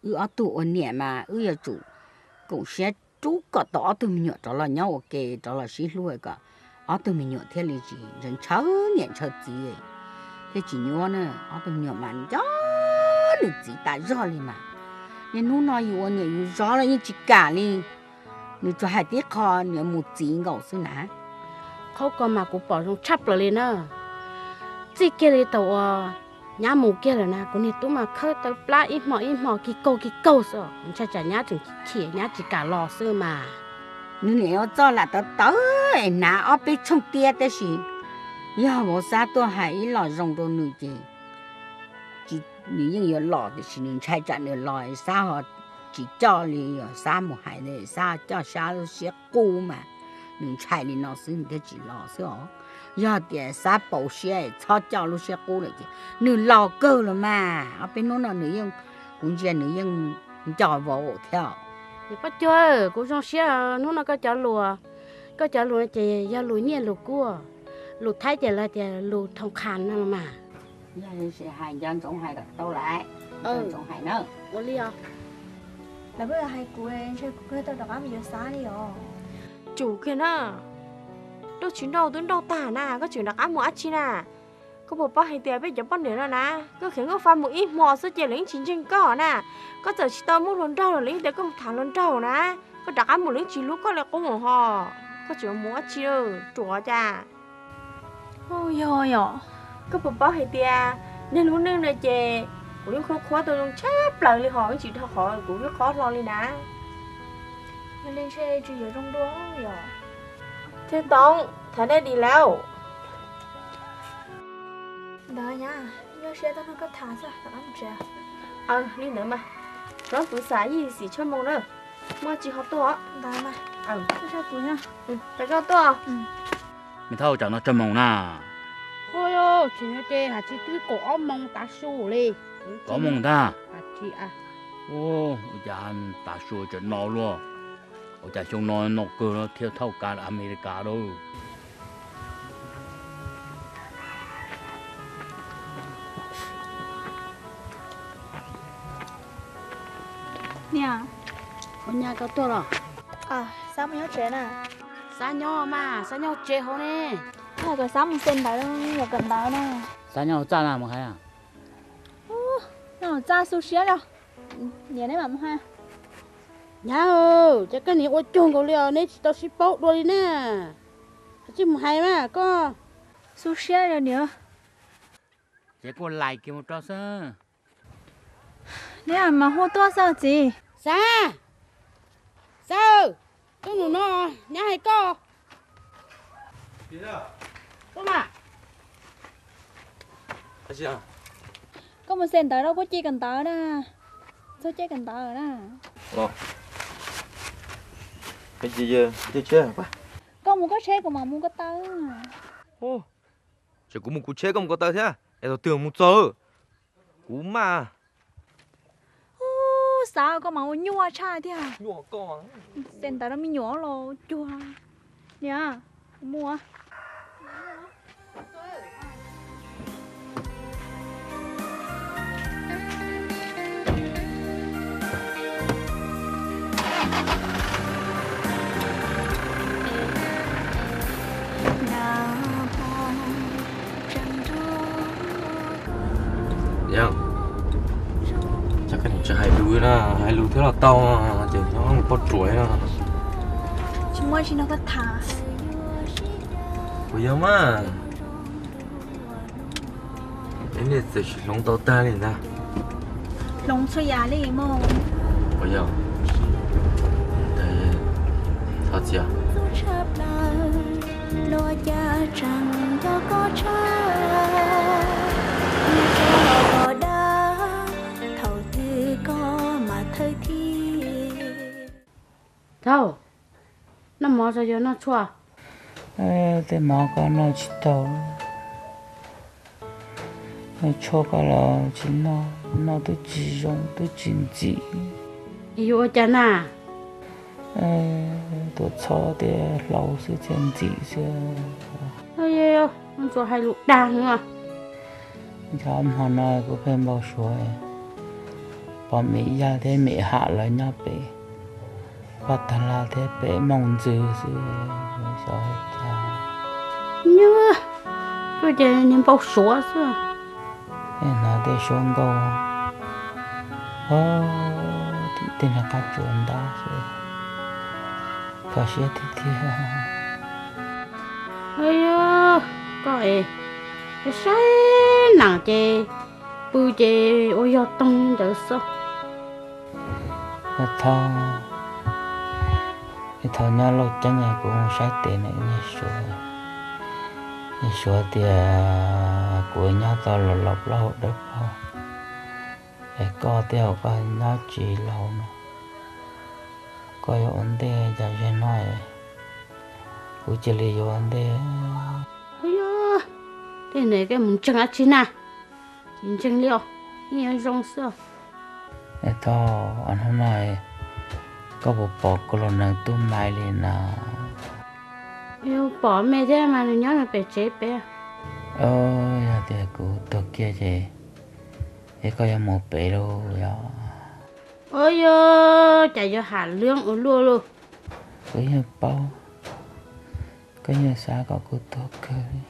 Wb ob tug ua niam mas wb yuav tsum koom siab rub kom tau ob tug me nyuam rov los nyob ua ke, rov los sib hlub kom ob tug me nyuam thiaj li tsis ntshaw niam ntshaw txiv, thiaj tsis nyuaj na. Ob tug me nyuam mas nco nws txiv tas zog li mas. Niaj hnub no yus ua niam yus zov los yeej tsis kam li. Nws tsuas hais tib qho nws mus txiv nkaus xwb na. Qhov ko mas kuv pom zoo tshaj plaws li na. Txij kiag li thaum uas nyab mus kiag lawm na, kuv niag tub mas khawb tawv plab ib hmo ib hmo kig kaug kig kaug xwb, ntshai tsam nyab tseem chim nyab tsis kam los xwb mas. Nws niam ua txoj lam tawv tawv es hnav ob peb tshooj tiab tab sis yog vauv Xab tuaj hais ib lo zoo rau nws ces nws yeej yuav los, tiam sis nws ntshai tsam nws los Xab ho tsis coj li, Xab mus hais Xab coj Xab lub siab qub mas nws ntshai li no xwb nws thiaj tsis los xwb os. Yog tias Xab pauv siab txhob coj lub siab qub lawm ces nws los kawg los mas. Ob peb hnub no nws yeej, kuv ntsia nws yeej nco vauv thiab. Paj Cuag, kuv zoo siab hnub no koj cov lus, koj cov lus no ces yog lus nyiaj lus kub, lus Thaib ces lawv tias lus thoo khas no los mas. Yog li hais nco ntsoov hais kom tau lawm, nco ntsoov hais na. Ua li os. Lawv kuj hais kuv, ntshe kuv kuj tau rov qab mus yuav Xab li os. Tsum kiag na, nrauj tsis nrauj twb nrauj tag na, koj tseem rov qab mus dab tsi na? Koj puas paub hais tias peb cov poj niam no na, koj khiav nkauj fa mus ib hmo xwb ces lawv yeej tsis ntseeg koj na. Koj txawm tsis tau muaj hluas nraug los lawv yeej tias koj mus tham hluas nraug na. Koj rov qab mus lawv yeej tsis hlub koj li qub ho. Koj tseem mus dab tsi, ruam cas? Yog yom, koj puas paub hais tias niaj hnub neej no ces kuv yeej qhuav qhuav tau zoo tshaj plaws li ho yeej tsis dhau qhov kuv lub qhov hlo li na. Yog li ntshe tsis yuav zoo dua yom. Thiab Toom, tham dej dim lauj. Ntawd nyab, nyuaj siab tuaj nrog koj tham xwb, rov qab mus tsev. Aw, li ntawd mas, rov tus xam yij xim tshuaj moo na, muaj tsis ho tuaj. Ntawd mas, koj tuaj. Me thauj, tsam no tsawg moos na? Ua, tsis no ces hais tsis twb kaum ob moos tav su li. Kaum ob moos ntag. Ua cas tav su tseem no luaj? Ua cas xyoo no no kawg thiaj thauj kav Amelikas lawm. Niam, ua cas koj tuaj los? Xab mus nyob tsev na. Xab nyob mas, Xab nyob tsev hauv ne. Koj hais kom Xab mus xem ntawv, yuav kawm ntawv na. Xab nyob hauv txaj na, mus hais. Nyob hauv txaj xu siab los. Niam, neb mam mus hais. Nyab, cas koj niam ua cuag nkaus li os, neb tsis tau sib paub dua li na. Koj tsis mus hais mas koj. Xu siab os niam. Ces kuj lais kiag mus rau xwb. Neb mas hu tuaj xwb txiv. Xab, Xab, tuaj mus no, nyab hais koj. Koj mus xem ntawv rau kuv, cia kawm ntawv na. Txog caij kawm ntawv na. Koj mus koj tsheb, kuv mam mus ko taw. Ces kuv mus kuv tsheb, koj mus ko taw thiab es thaum twg mus txog? Kuv maj. Ub, Xab, koj mas ua nyuaj tshaj tiag. Xem ntawv rau me nyuam los cuag. Niam, kuv mus. Yog, cas koj niam tsis hais lus na, hais lus thiab los tau, ces nyob mus poj tsuam no. Tsis muaj tsis nrog koj tham. Puas yog mas? Ib niam txawm sis hloov tau tag li ntag. Hloov txhua yam li mog. Puas yog? Thov txim. Txaus tshaj plaws, luag cas tseem nco koj tshaj, nco koj dag, thaum twg koj mam thawj thiab. Thaum, noj mov tso, yuav noj tshuaj. Tej mov koj noj tsis tau. Tshuaj koj los tsis noj, noj twb tsis zoo twb tsis ntxim. Yuav ua cas na? Tuaj txhob tias hlauv xwb thiaj ntxim xwb. Ntxuav hais lus dag heev. Cov hmo no kuv pheej npau suav. Pom Mim Yaj thiab Mim Ham lawv nyob pem Paj Tag Laj thiab pem Mooj Ntxwg xwb, xyov cas. Nyuj, kuj ces niag npau suav xwb. Hnov tej suab nkauj, o, tej niag qab tsuas ntab xwb, kho siab tiag tiag. Yog koj es saib nas ces pw ces ua yog toog ntawd xwb. Thaum nyob Lauj Ceeb kuv mus saib tes na, niag Suav, niag Suav tias kuv nyob tau los los plaub hau dawb paug, es koj tej zaum koj nyob tsis laus no, koj yuav ua ntej cas zaum no kuv cia li yuav ua ntej. Tej ntawd koj mus ntseeg dab tsi na? Tsis ntseeg li os, yeej yuav zoo xwb. Thaum hnub no koj puas pom koj los neeg tub mais li na? Yog pom me thiab mas nws nyob nws pem tsev pem. Yog tias kuv tuag kiag ces es koj yuav mus pem lauj? Yog, o yog cas yuav ham lwb ua luaj lauj. Kuv yeej paub, koj yeej xav kom kuv tuag kawg li.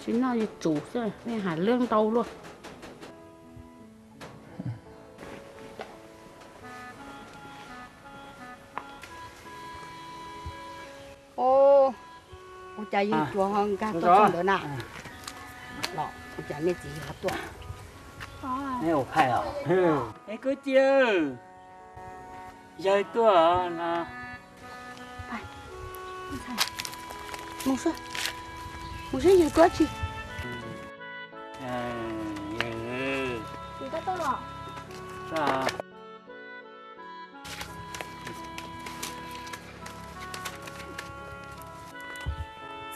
Tsis noj li tsum xwb, ham lwb ntau luaj. Ua cas yeej tsuas ho nkag tuaj txog ntawd na? Los ua cas nej txiv ho tuaj? Neb ua phaij os? Es koj cia, yawg tuaj no. Mus saib yawg tuaj tsi.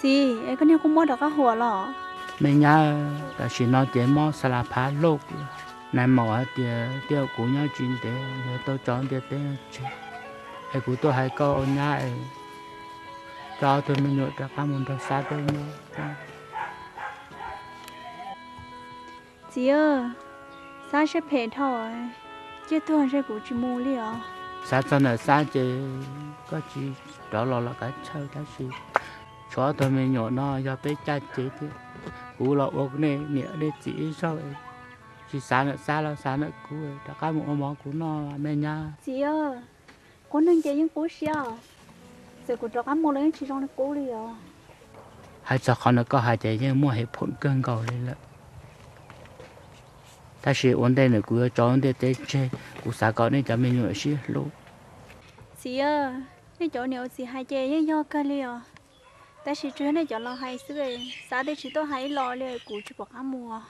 Txiv, es koj niag kuj mob rov qab huam los? Me nyab, tam sim no ces mob xa la phav loj. Nais maum hais tias tej zaum kuv nyob tsis ntev, yog tau tso ntiaj teb no tseg, es kuv tuaj hais koj ua nyab es coj ob tug me nyuam rov qab mus nrog Xab peb nyob. Txiv, Xab siab phem dhau, ciaj tuag ntshe kuv tsis mus li os. Xav txog ntawm Xab ces koj tsis rov los los kav tsawj, tab sis tshuav ob tug me nyuam no yog peb caj ces thiab. Kuv los ua nej niam nej txiv ib zaug, tsis xav ntawm Xab los xav ntawm kuv, rov qab mus ua mov kuv noj me nyab. Txiv, qub neeg ces yeej qub siab, txawm kuv rov qab mus los yeej tsis zoo li qub li os. Hais txog qhov ntawd koj hais ces yeej muaj hem phoom kawg nkaus li lawm. Tab sis ua ntej ntawd kuv yuav tso ntiaj teb tseg, kuv xav kom nej cov me nyuam sib hlub. Txiv, nej cov niam ua txiv hais ces yeej yog kawg li os. Tab sis tsuas yog nej cov laus hais xwb, Xab twb tsis tuaj hais ib los li, kuv tsis pom qab mus.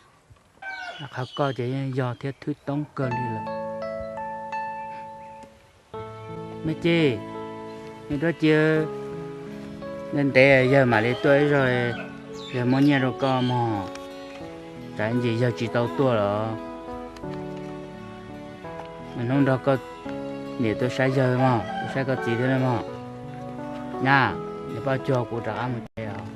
Qhov koj ces yeej yog thiab thwj toob kawg li lawm. Me ci, me rab ci, ntev ntev yawg mam li tuaj ib zaug, yawg muab nyiaj rau koj mog. Tsam ntsis yawg tsis tau tuaj los, hnub nrog koj niam tuaj saib yawg mog, tuaj saib koj txiv thiab mog. Nyab, niam poj cuag kuv rov qab mus tsev os.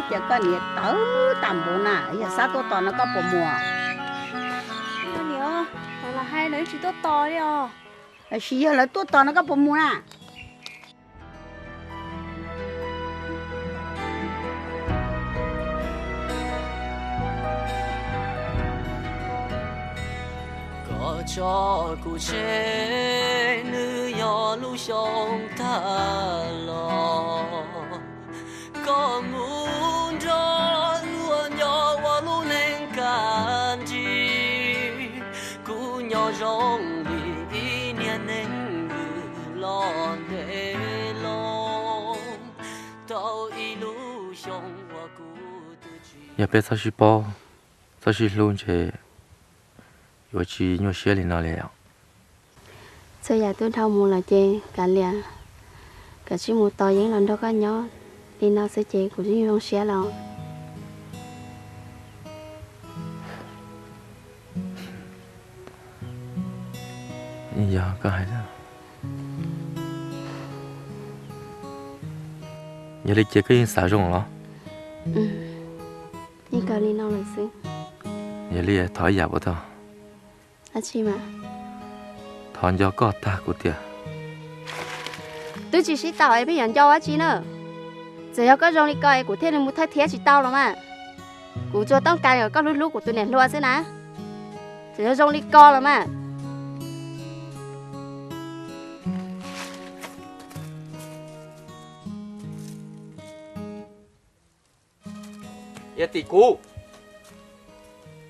Ces koj niam tawv tag npaum na, yog Xab tuaj tos no koj puas mus? Koj niam, lawv hais lawv tsis tuaj tos li os. Tab sis yog lawv tuaj tos no koj puas mus na? Koj tso kuv tseg, nws yog lub xyoo tag los, koj mus nrog wb ua nco ua lub neej kaj ntsig. Kuv nyob zoo li ib niag neeg vwm los ntev loo, tau ib lub xyoo uas kuv twb tsis... Yog peb txhob sib paub, txhob sib hlub ntshe yuav tsis nyuaj siab li no li os. Txhua yam twb dhau mus lawm ces kav liam, kav tsij mus tos Yeeb los nrog koj nyob li no xwb ces kuv yeej zoo siab lawm. Yog koj hais, yog li ces koj yeej xav zoo los? Yeej kawg li no lawm xwb. Yog li thov ib yam puas tau? Dab tsi mas? Thov nco koj tag kuv tiag. Twb tsis sib tau es pheej yuav nco dab tsi na. Txawm yog koj zoo li ko es kuv thiaj li mus thawj thiab tsis tau los mas. Kuv tsuas tooj kas kom koj hlub hlub kuv tus niam hluas xwb na. Txawm yog zoo li ko los mas. Yog tim kuv,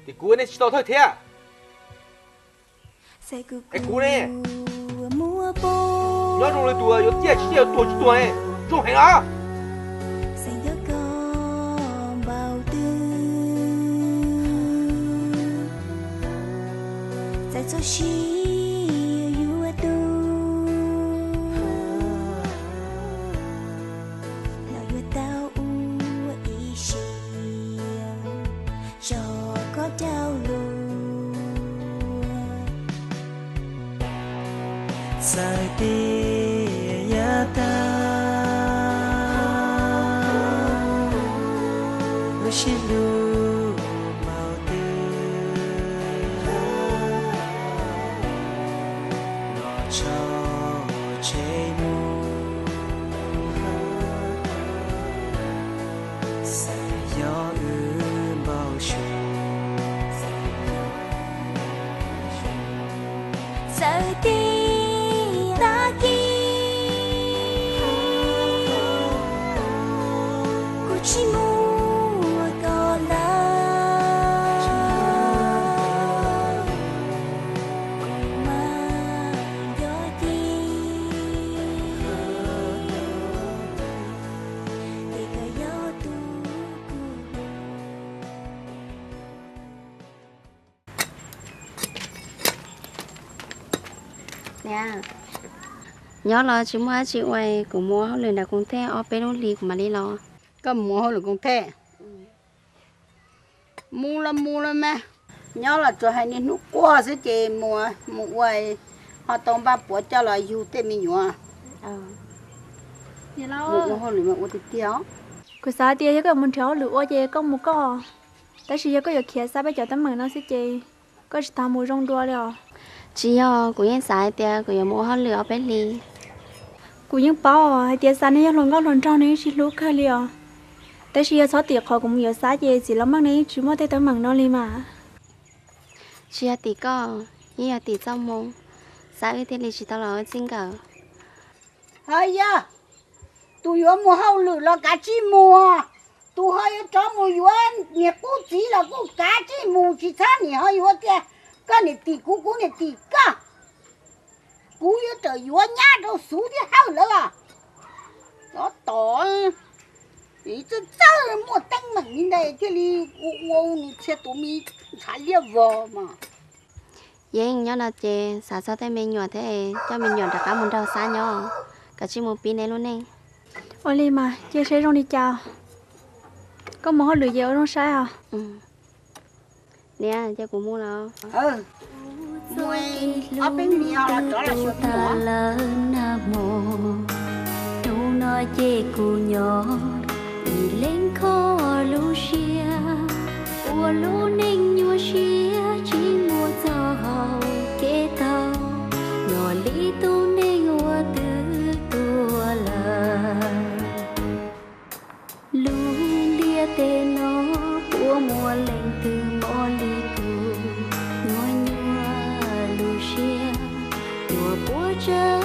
tim kuv nej tsis tau thawj thiab. Es kuv ne, nyob zoo li tus yuav ciaj tsis ciaj, yuav tuag tsis tuag ne, zoo heev os. Txawm tias yav tag wb sib hlub npaum twg los tso tseg mus, xav nco wb npau suav. Txawm tias tag kis kuv tsis muaj koj lawm, mas nco ces koj yog tus kuv. Niam, nyob los tsis muaj dab tsi ua, kuv mus ua hauj lwm nram Koos Thej ob peb lub hlis kuv mam li los. Koj mus ua hauj lwm Koos Thej? Mus los mus los mas, nyob los tsuas hais niaj hnub quaj xwb ces mus, mus ua, ho tau npaj puav coj los yug tej me nyuam. Mus ua hauj lwm mas ua tiag tiag os. Kuv xav tias yog koj yuav mus nrhiav hauj lwm ua ces koj mus koj, tab sis yog koj yuav khiav xa peb cov teeb meem no xwb ces koj tsis tas mus zoo dua li os. Tsis yog, kuv yeej xav hais tias kuv yuav mus ua hauj lwm ob peb hlis. Kuv yeej paub hais tias xa nej yog hluas nkauj hluas nraug nej yeej sib hlub kawg li os. Tab sis yog txhob tim qhov kuv mus yuav Xab ces txiv Lauj Meej nej yeej tsis muaj tej teeb meem no li mas. Tsis yog tim koj, yeej yog tim txoj hmoo. Xab wb thiaj li tsis tau los ua txij nkawm. Ho yog tus yuav mus hauj lwm los kav tsij mus, tus ho yuav rov mus yuav niam qub txiv los kuj kav tsij mus, tsis txhob nim ho yuav tias koj niam tim kuv, kuv niam tim koj. Kuv yuav rawm yuav nyab rau Xuv thiab Hawj lawv os. Cov tom, txawj txawj muaj teeb meem li ntawd thiaj li ua ua nws txhia tus me ntshav liab vog mas. Yeej nyob no ces xav txog tej me nyuam thiab coj me nyuam rov qab mus nrog Xab nyob, kav tsij mus pib nej lub neej. Ua li mas cia seb zoo li cas. Koj mus hauj lwm ces ua zoo saib os. Niam, ces kuv mus lawm. Mus ob peb hnub rov los xyuas tus lawm na mog. Hnub no ces kuv nyob ib leeg kho lub siab, ua lub neej nyuaj siab tsis muaj txoj hau kev taug, nyob li tus neeg uas twb tuag lawm. Lub ntiaj teb no puas muaj leej twg mob li kuv, nyuaj nyuaj lub siab, nyuaj puas tsav